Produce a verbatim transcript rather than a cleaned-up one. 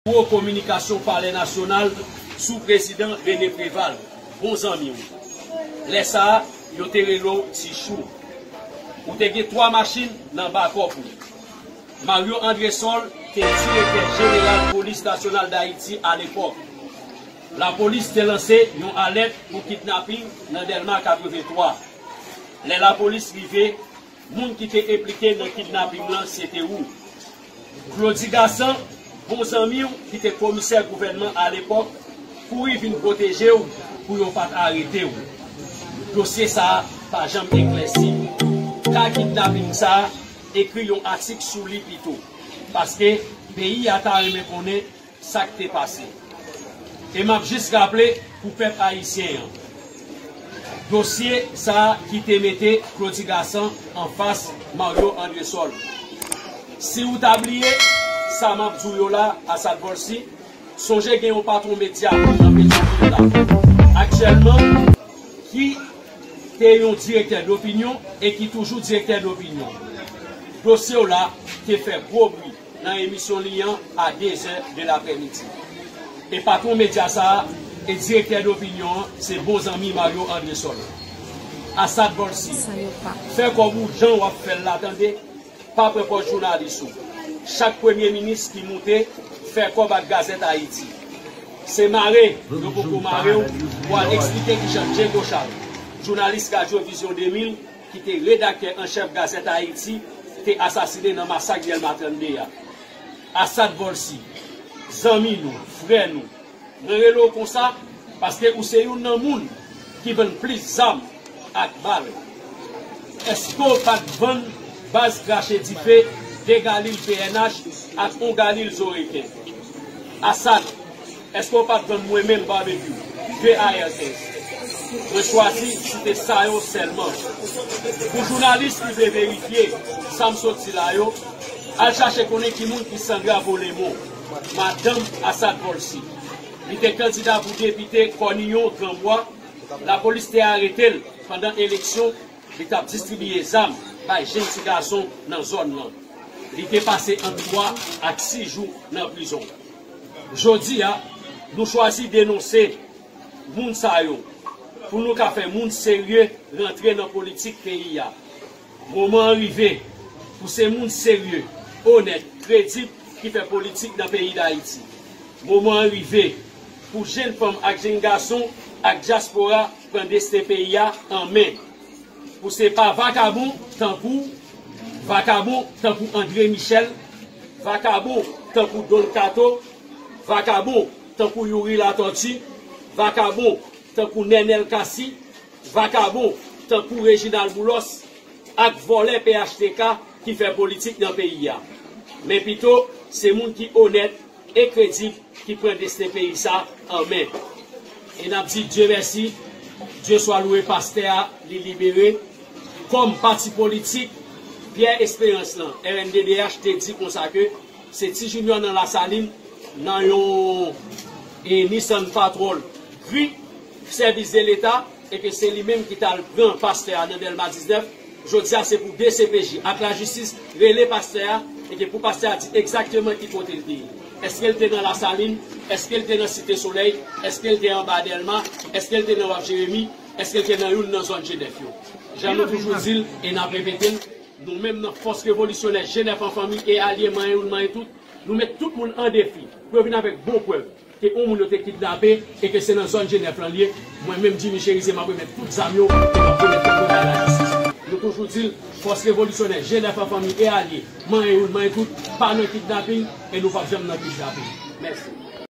Biwo kominikasyon Palè Nasyonal sou prezidan René Préval, bon zanmi w. Lè sa a, yo te rele w Ti Chou. Ou te gen twa machin nan bakòp ou. Mario Andrésol te direktè jeneral Polis Nasyonal Dayiti alepòk. Lapolis te lanse yon alèt pou kidnaping nan Dèlma katrevenntwa. Lè lapolis rive, moun ki te enplike nan kidnaping lan se te ou. Claudy Gassant, bon zanmi w ki te komisè gouvènman alepòk, kouri vin pwoteje w pou yo pa t arete w. Dosye sa a pa janm eklèsi. Ka kidnaping sa a, ekri yon atik sou li pito, paske peyi a ta renmen konnen sa k te pase. E m ap jis raple pou pèp ayisyen an, dosye sa a ki te mete Claudy Gassant anfas Mario Andrésol. Si w ta bliye sa m ap di w yo la, Assad Volcy, sonje gen yon patwon medya nan Petyonvil la aktyèlman ki te yon direktè dopinyon e ki toujou direktè dopinyon. Dosye w la te fè gwo bri nan emisyon li an a de zè de laprèmidi. E patwon medya sa a e direktè dopinyon an se bon zanmi Mario Andrésol. Assad Volcy, fè kòb ou jan w ap fè l la tande, pa pran pòz jounalis ou. Chak premye minis ki moute fè kòb ak Gazèt Ayiti. Se mare yo poko mare w pou al eksplike kijan Diego Charles, jounalis Radyo Vizyon de mil, ki te redaktè an chèf Gazèt Ayiti, te asasinen nan masak Dèlma trannde a. Assad Volcy, zanmi nou, frè nou, mwen rele w konsa paske ou se youn nan moun ki vann plis zam ak bal. Èske w pa t vann baz krache dife, de galil P N H ak yon galil Zoreken? Assad, èske w pa t vann mwen menm Babekyou, de A R kenz? Mwen chwazi site sa yo sèlman. Pou jounalis ki vle verifye sa m sot di la yo, al chache konnen ki moun ki Sandra Volemon, madanm Assad Volcy. Li te kandida pou depite Kòniyon Granbwa. Lapolis te arete l pandan eleksyon, li t ap distribiye zam bay jenn ti gason nan zòn nan. Li te pase ant twa ak sis jou nan prizon. Jodi a, nou chwazi denonse moun sa yo pou nou ka fè moun serye rantre nan politik peyi a. Moman an rive pou se moun serye, onèt, kredib ki fè politik nan peyi Dayiti. Moman an rive pou jenn fanm ak jenn gason ak dyaspora pran desten peyi a an men. Pou se pa vakabon tankou w, vakabon tankou André Michel, vakabon tankou Don Kato, vakabon tankou Youri Latortue, vakabon tankou Nenel Cassy, vakabon tankou Reginald Boulos ak vòlè P H T K ki fè politik nan peyi a. Men pito, se moun ki onèt e kredib ki pran desten peyi sa an men. E n ap di Dye mèsi, Dye swa lwe, pastè a, li libere. Kòm pati politik, Pyè Esperans lan, R N D D H, te di konsa ke se Ti Junior nan Lasalin, nan yon, e, Nissan Patrol gri, sèvis de leta, e ke se li menm ki t al pran pastè a nan Dèlma diznèf. Jodi a, se pou D C P J ak lajistis rele pastè a, e ke pou pastè a di egzakteman ki kote l te ye. Èske l te nan Lasalin? Èske l te nan Site Solèy? Èske l te anba Dèlma? Èske l te nan Waf Jeremi? Èske l te nan youn nan zòn G nèf yo? Jan nou toujou di l, e n ap repete l, nou menm nan Fòs Revolisyonè G nèf an fanmi e alye, manyen youn, manyen tout, nou met tout moun an defi pou yo vin avèk bon prèv ke yon moun yo te kidnape e ke se nan zòn G nèf lan l ye. Mwen menm, Jimmy Chérizier, m ap remèt tout zam yo e m ap remèt tout moun bay lajistis. Nou toujou di l, Fòs Revolisyonè G nèf an fanmi e alye, manyen youn, manyen tout, pa nan kidnaping e nou p ap janm nan kidnaping. Mèsi.